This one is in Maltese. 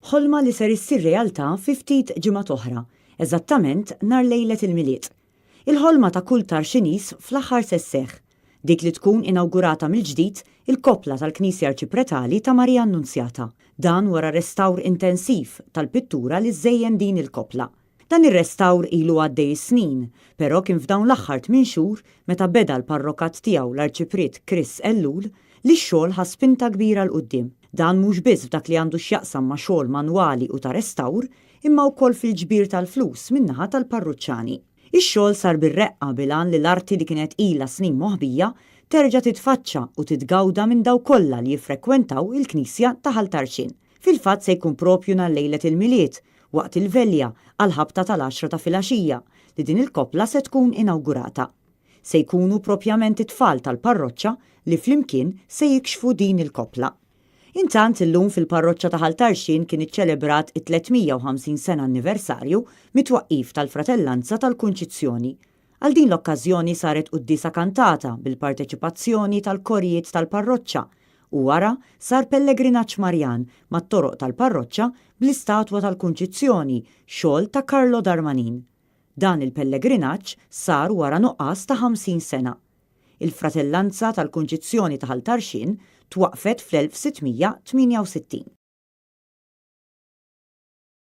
Ħolma li ser issir realtà fi ftit ġimgħat oħra, eżattament nhar lejlet il-Milied. Il-ħolma ta' kull Tarxiniż fl-aħħar se sseħħ, dik li tkun inawgurata mill-ġdid il-koppla tal-Knisja Arċipretali ta' Marija Annunzjata. Dan wara restawr intensiv tal-pittura li żżejjen din il-koppla. Dan ir-restawr ilu għaddej is-snin, però kien f'dawn l-aħħar tminn xhur meta beda l-parrokat tiegħu l-Arċipriet Chris Ellul li x-xogħol ħa spinta kbira 'l quddiem. Dan mhux biss f'dak li għandu x'jaqsam ma' xogħol manwali u ta' restawr, imma wkoll fil-ġbir tal-flus min-naħa tal-parruċċani. Ix-xogħol sar bir-reqqa bil-għan li l-arti li kienet ilha snin moħbija terġa' titfaċċa u titgawda minn dawk kollha li jiffrekwentaw il-knisja ta' Ħal Tarxien. Fil-fatt se jkun propju nhar lejlet il-Milied, waqt il-velja, għall-ħabta tal-għaxra ta' filgħaxija, li din il-koppla se tkun inawgurata. Se jkunu propjament it-tfal tal-parroċċa li flimkien se jikxfu din il-koppla. Intant illum fil-parroċċa ta' Ħal Tarxien kien iċċelebrat it-350 sena anniversarju mit-twaqqif tal-Fratellanza tal-Kunċizzjoni. Għal din l-okkażjoni saret quddiesa kantata bil-parteċipazzjoni tal-korijiet tal-parroċċa u wara sar pellegrinaġġ Marjan mat-toroq tal-parroċċa bl-istatwa tal-Kunċizzjoni, xogħol ta' Carlo Darmanin. Dan il-pellegrinaġġ sar wara nuqqas ta' 50 sena. Il-Fratellanza tal-Kunċizzjoni ta' Ħal Tarxien twaqqfet fl-1668.